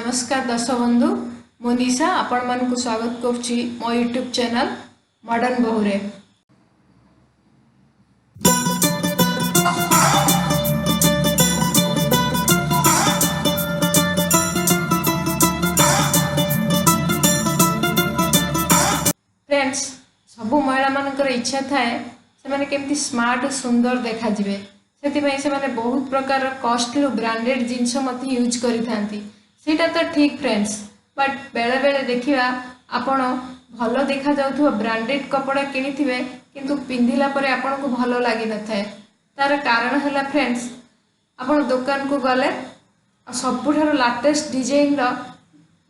ନମସ୍କାର ଦର୍ଶକ ବନ୍ଧୁ, ମୁଁ ନିଶା ଆପଣମାନଙ୍କୁ ସ୍ୱାଗତ କରୁଛି ମୋ ୟୁଟ୍ୟୁବ୍ ଚ୍ୟାନେଲ୍ ମଡ଼ର୍ଣ୍ଣ ବୋହୁରେ। ଫ୍ରେଣ୍ଡସ୍, ସବୁ ମହିଳାମାନଙ୍କର ଇଚ୍ଛା ଥାଏ ସେମାନେ କେମିତି ସ୍ମାର୍ଟ ଓ ସୁନ୍ଦର ଦେଖାଯିବେ। ସେଥିପାଇଁ ସେମାନେ ବହୁତ ପ୍ରକାର କଷ୍ଟଲି ଓ ବ୍ରାଣ୍ଡେଡ଼ ଜିନିଷ ମଧ୍ୟ ୟୁଜ୍ କରିଥାନ୍ତି। ସେଇଟା ତ ଠିକ୍ ଫ୍ରେଣ୍ଡସ୍, ବଟ୍ ବେଳେବେଳେ ଦେଖିବା ଆପଣ ଭଲ ଦେଖାଯାଉଥିବା ବ୍ରାଣ୍ଡେଡ଼ କପଡ଼ା କିଣିଥିବେ, କିନ୍ତୁ ପିନ୍ଧିଲା ପରେ ଆପଣଙ୍କୁ ଭଲ ଲାଗିନଥାଏ। ତାର କାରଣ ହେଲା ଫ୍ରେଣ୍ଡସ୍, ଆପଣ ଦୋକାନକୁ ଗଲେ ଆଉ ସବୁଠାରୁ ଲାଟେଷ୍ଟ ଡିଜାଇନର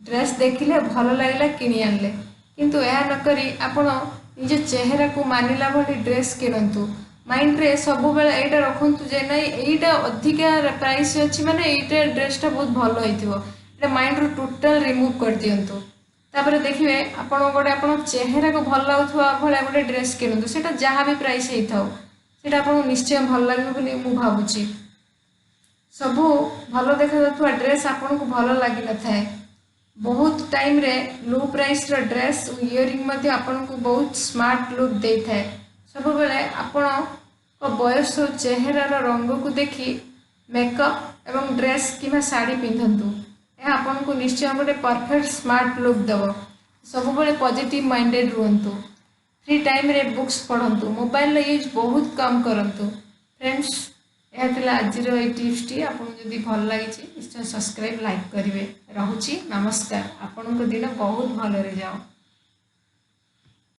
ଡ୍ରେସ୍ ଦେଖିଲେ, ଭଲ ଲାଗିଲା, କିଣି ଆଣିଲେ। କିନ୍ତୁ ଏହା ନକରି ଆପଣ ନିଜ ଚେହେରାକୁ ମାନିଲା ଭଳି ଡ୍ରେସ୍ କିଣନ୍ତୁ। ମାଇଣ୍ଡରେ ସବୁବେଳେ ଏଇଟା ରଖନ୍ତୁ ଯେ ନାଇଁ, ଏଇଟା ଅଧିକା ପ୍ରାଇସ୍ ଅଛି ମାନେ ଏଇଟା ଡ୍ରେସ୍ଟା ବହୁତ ଭଲ ହେଇଥିବ। ଏଇଟା ମାଇଣ୍ଡରୁ ଟୋଟାଲ୍ ରିମୁଭ୍ କରିଦିଅନ୍ତୁ। ତାପରେ ଦେଖିବେ ଆପଣ ଗୋଟେ ଆପଣ ଚେହେରାକୁ ଭଲ ଲାଗୁଥିବା ଭଳିଆ ଗୋଟେ ଡ୍ରେସ୍ କିଣନ୍ତୁ, ସେଇଟା ଯାହା ବି ପ୍ରାଇସ୍ ହେଇଥାଉ, ସେଇଟା ଆପଣଙ୍କୁ ନିଶ୍ଚୟ ଭଲ ଲାଗିବ ବୋଲି ମୁଁ ଭାବୁଛି। ସବୁ ଭଲ ଦେଖାଯାଉଥିବା ଡ୍ରେସ୍ ଆପଣଙ୍କୁ ଭଲ ଲାଗିନଥାଏ। ବହୁତ ଟାଇମ୍ରେ ଲୋ ପ୍ରାଇସ୍ର ଡ୍ରେସ୍ ଓ ଇୟରିଂ ମଧ୍ୟ ଆପଣଙ୍କୁ ବହୁତ ସ୍ମାର୍ଟ ଲୁକ୍ ଦେଇଥାଏ। ସବୁବେଳେ ଆପଣଙ୍କ ବୟସ ଓ ଚେହେରାର ରଙ୍ଗକୁ ଦେଖି ମେକଅପ୍ ଏବଂ ଡ୍ରେସ୍ କିମ୍ବା ଶାଢ଼ୀ ପିନ୍ଧନ୍ତୁ। ଏହା ଆପଣଙ୍କୁ ନିଶ୍ଚୟ ଗୋଟେ ପରଫେକ୍ଟ ସ୍ମାର୍ଟ ଲୁକ୍ ଦେବ। ସବୁବେଳେ ପଜିଟିଭ୍ ମାଇଣ୍ଡେଡ଼ ରୁହନ୍ତୁ। ଫ୍ରି ଟାଇମ୍ରେ ବୁକ୍ସ ପଢ଼ନ୍ତୁ, ମୋବାଇଲର ୟୁଜ୍ ବହୁତ କମ୍ କରନ୍ତୁ। ଫ୍ରେଣ୍ଡସ୍, ଏହା ଥିଲା ଆଜିର ଏଇ ଟିପ୍ସଟି। ଆପଣଙ୍କୁ ଯଦି ଭଲ ଲାଗିଛି, ନିଶ୍ଚୟ ସବସ୍କ୍ରାଇବ୍, ଲାଇକ୍ କରିବେ। ରହୁଛି, ନମସ୍କାର। ଆପଣଙ୍କ ଦିନ ବହୁତ ଭଲରେ ଯାଉ।